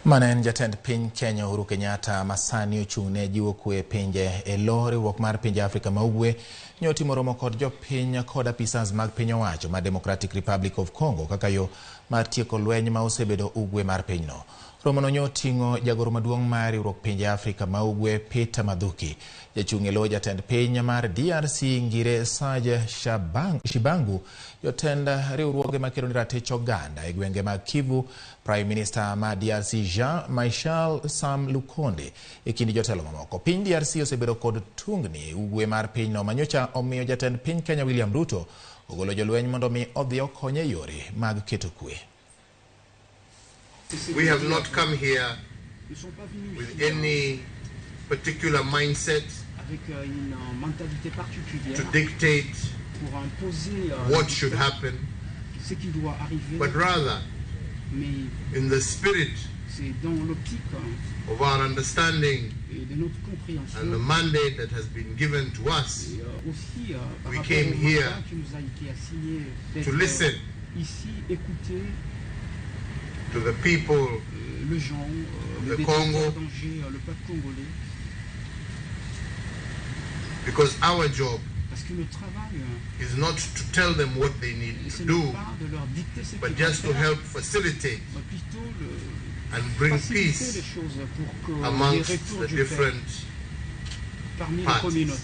Mano en jatend piny Kenya Uhuru Kenyatta ma sani ochung' ne jiwo kwe e pinje e lo riwruok mar pinje Afrika ma Ugwe nyo otimo romo kod jopiny kod apisas mag piny owacho ma Democratic Republic of Congo kaka yo mar tieko lweny ma osebedo ugwe mar pinyno. Romono nyo oting'o jagoro maduong' mar riwruok pinje Afrika ma Ugwe Peter Mathuki, jachung' e lo jatend piny mar DRC Ngire Serge Tshibangu, jotend riwruoge makedo ni ratich oganda e gwenge mag Kivu, Prime Minister ma DRC Jean Michel Sam Lukonde e kind jotelo mamoko. Piny DRC osebedo kod tungni ugwe mar pinyno manyocha omiyo jatend piny Kenya William Ruto ogolo jolweny mondo mi odhi okony e yore mag keto kwe. We have not come here with any particular mindset to dictate what should happen, but rather in the spirit of our understanding and the mandate that has been given to us, we came here to listen to the people of the Congo, because our job is not to tell them what they need to do, but just to help facilitate and bring peace amongst the different parties.